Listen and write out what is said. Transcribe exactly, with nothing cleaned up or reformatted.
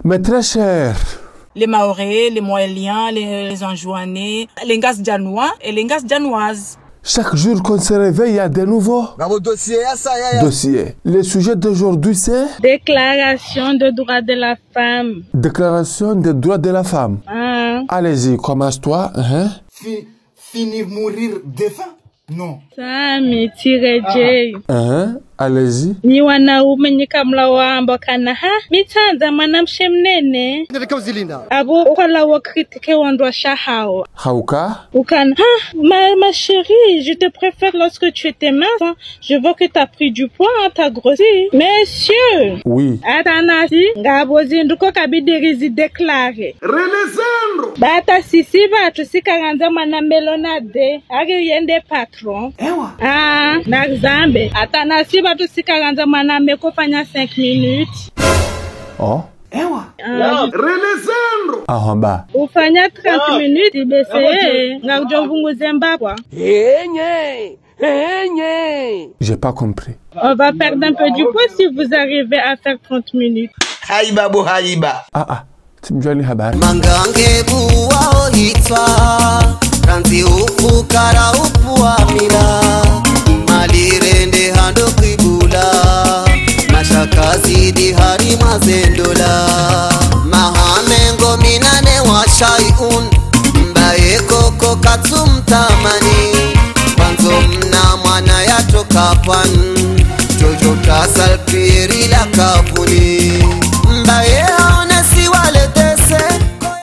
Mais très cher. Les Mahorais, les Mohéliens, les, les Anjouanais, les Ngazidjanois et les Ngazidjanoises. Chaque jour qu'on se réveille, il y a de nouveaux Bravo, dossier, ya, ça, ya, ya. Dossiers. Le sujet d'aujourd'hui, c'est Déclaration de droits de la femme. Déclaration des droits de la femme. Ah. Allez-y, commence-toi. Hein? Fi- finir mourir de faim? Non. Sami, tire J. Hein? Allez-y. Ni wanaume nyi kamla wamba kana ha, mi tsandza mwanamshe mnene. Ndeka uzilinda. Abo ukola wo critiquer wandru washe hawo. Hauka? Ukana ha, ma, ma chérie, je te préfère lorsque tu étais mince. Je vois que t'as pris du poids, hein, t'as grossi. Monsieur! Oui. Hata nasi ngapvo zindru ko kabidi rizi déclarer. Relezandro. Ba hata sisi pvatsu si karandza mwana melonade, ari yende patron. Ewa. Ah, na zambe. Hata nasi pvatsu si karandza mwana meko fanya cinq minutes. Oh. Ewa. Ah, Relezandro. Ah, en bas. ufanya trente minutes, bese, eh, ngakudjo vunguze mbapwa. Enye, enye. J'ai pas compris. On va perdre un peu du poids si vous arrivez à faire trente minutes. Haiba bo haiba. Ah, ah. Tsimdjwani habari. Mangange buwa ohitwa, randzi ufukara upvua mila. Mali rende hando kibula, mashaka zidi hari mazendola. Maha mengo minane wa shaiun, mbaye koko katsumtamani. Pandzo mna mwana yatoka pwani,